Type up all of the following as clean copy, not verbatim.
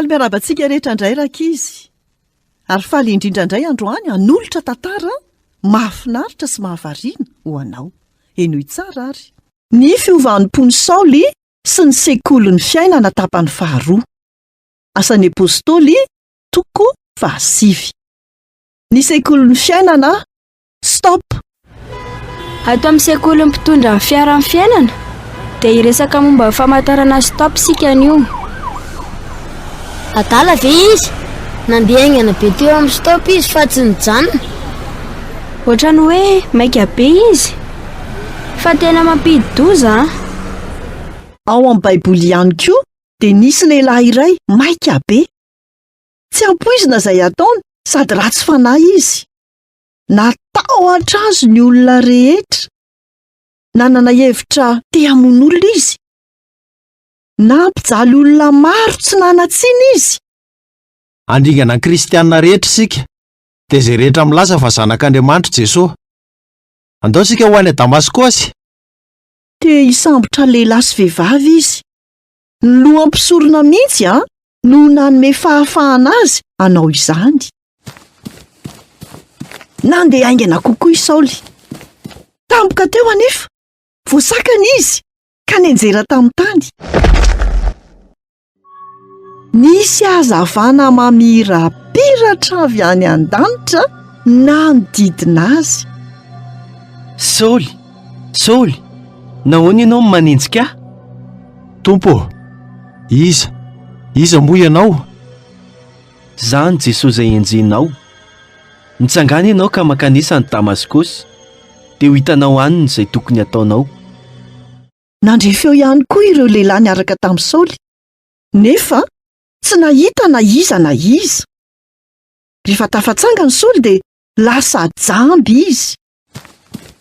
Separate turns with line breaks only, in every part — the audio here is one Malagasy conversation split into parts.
Faly miarahaba antsika rehetra indray rankizy. Ary faly indrindra indray androany hanolotra tantara mahafinaritra sy mahavariana ho anao. Henoy tsara ary. Ny fiovan'ny-pon'i Saoly sy ny sekolin'ny fiainana tapany faharoa. Asan'ny Apostoly toko fahasivy. Ny sekolin'ny fiainana Stop!
Ato amin'ny sekolin'ny mpitondra ny fiara amin'ny fiainana dia hiresaka momba ny famantarana stop isika anio.
Adala ve izy? Nandeha haingana be teo amin'ny stop izy fa tsy nijanona.
Ohatran'ny hoe maika be izy. Fa tena mampidi-doza an!
Ao amin'ny Baiboly ihany koa dia nisy lehilahy iray maika be. Tsy ampoizina izay ataony sady ratsy fanahy izy. Natahotra azy ny olona rehetra. Nanana hevitra te hamono olona izy. Nampijaly olona maro tsy nanan-tsiny izy.
Handringana ny kristiana rehetra isika, dia izay rehetra milaza fa Zanak'Andriamanitra Jesoa. Andao isika ho any Damaskosy.
Te hisambotra lehilahy sy vehivavy izy. Ny lohan'ny mpisorona mihitsy no nanome fahafahana azy hanao izany. Nandeha haingana kokoa i Saoly. Tampoka teo anefa, voasakana izy ka nianjera tamin'ny tany. Nisy hazavana mamirapiratra avy any an-danitra nanodidina azy.
Saoly, Saoly, nahoana ianao no manenjika ahy?
Tompo ô, iza, iza moa ianao?
Izaho no Jesoa izay enjehinao. Mitsangàna ianao ka mankanesa any Damaskosy, dia ho hitanao any izay tokony hataonao.
Nandre feo ihany koa ireo lehilahy niaraka tamin'i Saoly, nefa tsy nahita na iza na iza. Rehefa tafatsangana i Saoly dia lasa jamba izy.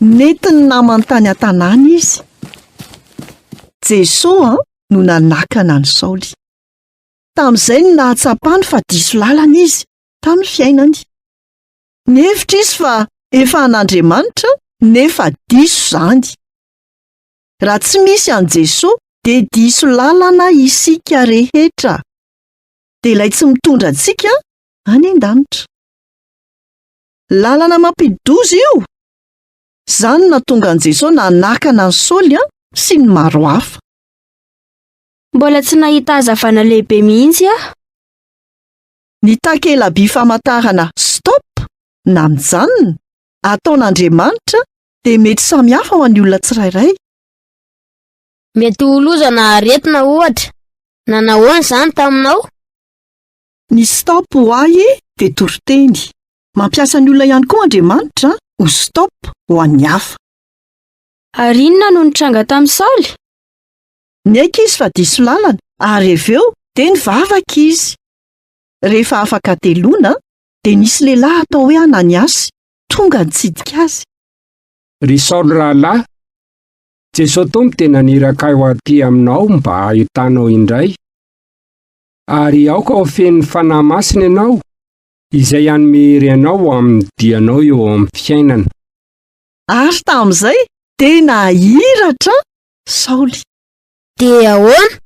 Nentin'ny namany tany an-tanàna izy. Jesoa no nanakana an'i Saoly. Tamin'izay no nahatsapany fa diso lalana izy tamin'ny fiainany. Nihevitra izy fa efa an'Andriamanitra nefa diso izany. Raha tsy misy an'i Jesoa dia diso lalana isika rehetra. Dia ilay tsy mitondra antsika any an-danitra. Lalana mampidi-doza io! Izany no nahatonga an'i Jesoa nanakana an'i Saoly sy ny maro hafa.
Mbola tsy nahita hazavana lehibe mihitsy aho.
Ny takela-by famantarana Stop na mijanona ataon'Andriamanitra dia mety samy hafa ho an'ny olona tsirairay.
Mety ho loza na aretina ohatra. Nanahoana izany taminao?
Ny stop ho ahy dia toriteny. Mampiasa ny olona ihany koa Andriamanitra ho stop ho an'ny hafa.
Ary inona no nitranga tamin'i Saoly?
Niaiky izy fa diso lalana ary avy eo dia nivavaka izy. Rehefa afaka hateloana dia nisy lehilahy atao hoe Ananiasy tonga nitsidika azy.
Ry Saoly rahalahy, Jesoa Tompo dia naniraka ahy ho aty aminao mba hahitanao indray. Ary aoka ho feno ny Fanahy Masina ianao, izay hanome hery anao ho amin'ny dianao eo amin'ny fiainana.
Ary tamin'izay dia nahiratra Saoly.
Dia ahoana?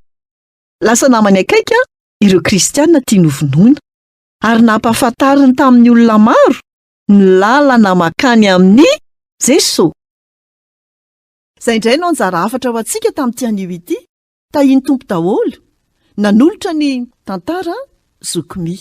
Lasa namany akaiky ireo Kristiana tiany hovonoina, ary nampahafantariny tamin'ny olona maro ny lalana mankany amin'i Jesoa. Izay indray no anjara hafatra ho antsika tamin'ity anio ity. Tahian'ny Tompo daholo. Nanolotra ny tantara Zoky Mi.